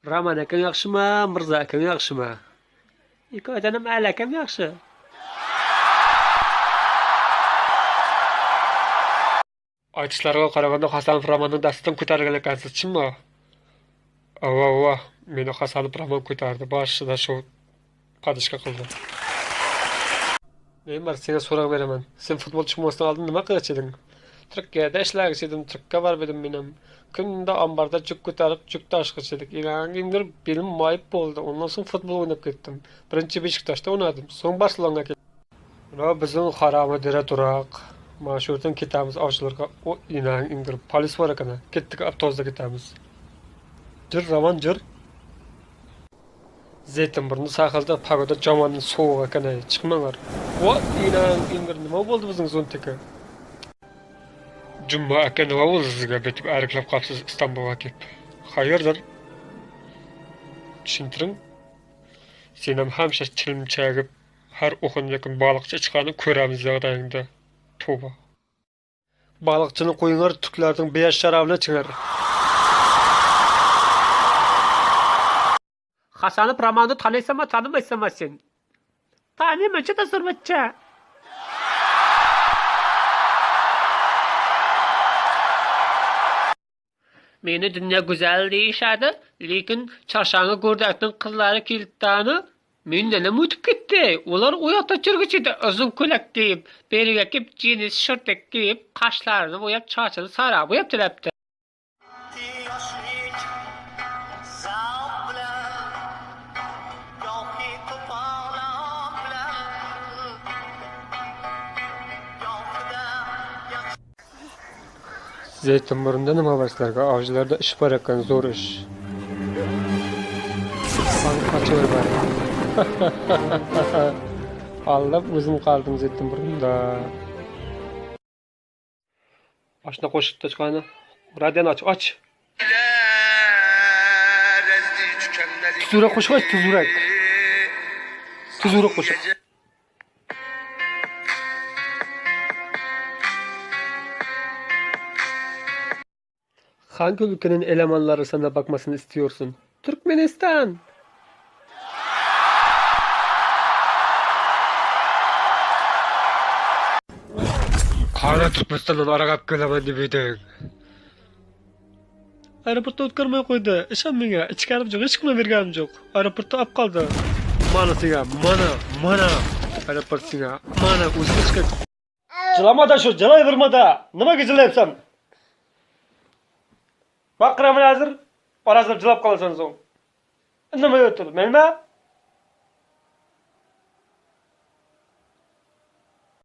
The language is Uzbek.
Roman akam yaxshimi, Mirzo akam yaxshimi? Ikkovidan ham Ali akam yaxshi. Aytishlariga qaraganda Hasanov Romanning dastidan ko'tarilgan ekansiz, chinmi? Ava, ava, meni Hasanov Roman ko'tardi. Boshida shu padishka qildi. Men bir senga so'roq beraman. Sen futbol chiqmasdan oldin nima qilgan eding? Turkiyada ishlagan edim, Turkka borib edim men ham. Kunda omborda yuk ko'tarib, yuk tashg'ich edik. Ilangindir belim mayib bo'ldi. Undan so'ng futbol o'ynab ketdim. Birinchi Beshiktoshda o'ynadim, so'ng Barselonaga ketdim. Mana bizning harami dera turoq. Mana shu yerdan ketamiz ovchilarga. O inang indir polis bor ekan. Ketdik, avtobusda ketamiz. Jur Roman, jur. Zeytinburnu sohilda pagoda jomon sovuq ekan, chiqmanglar. O inang indir nima bo'ldi bizning zontika? Juma aka nima bo'ldi sizga? Betib ariklab qolibsiz Istanbulga kelib. Hayırdır? Tushuntiring. Sen ham hamisha chilim chekib, har o'qin baliqchi chiqqanini ko'ramiz yog'dayingda. Tavba. Baliqchini qo'yinglar, tuklarning beyaz sharobini ichinglar. Hasanov Romanni taniysanmi, tanimaysanmi sen? Taniyman, juda zo'rbacha. Meni dunyo go'zal deyishadi, lekin Chorshanga go'rdakning qizlari kelibdani mendan ham o'tib ketdi. Ular u yoqda churgich edi, uzun ko'ylak kiyib, beriga kelib jeans shortek kiyib, qoshlarini bo'yab, sochini sara bo'yab turibdi. Zeytinburnu'nda nima bor sizlarga? Ovchilarda ish bor ekan, zo'r ish. Qochaver bari. Aldab o'zim qoldim Zeytinburnu'nda. Oshna qo'shiqni chiqani. Radioni och, och. Tuzukroq qo'shiq och, tuzukroq. Tuzukroq qo'shiq. Hangi ülkenin elemanları sana bakmasını istiyorsun? Türkmenistan. Qara Turkmenistandan aroq olib kelaman deb eding. Aeroportda o'tkazmay qo'ydi. Ishon menga, ichganim yo'q, hech kimga berganim yo'q. Aeroportda olib qoldi. Mana senga, mana, mana. Aeroport senga, mana o'zing ichgan. Jilama-da shu, jilayverma-da. Nimaga jilayapsan? Baqiraman hozir, orasida jilab qolasan so'ng. Indamay o'tir, menma?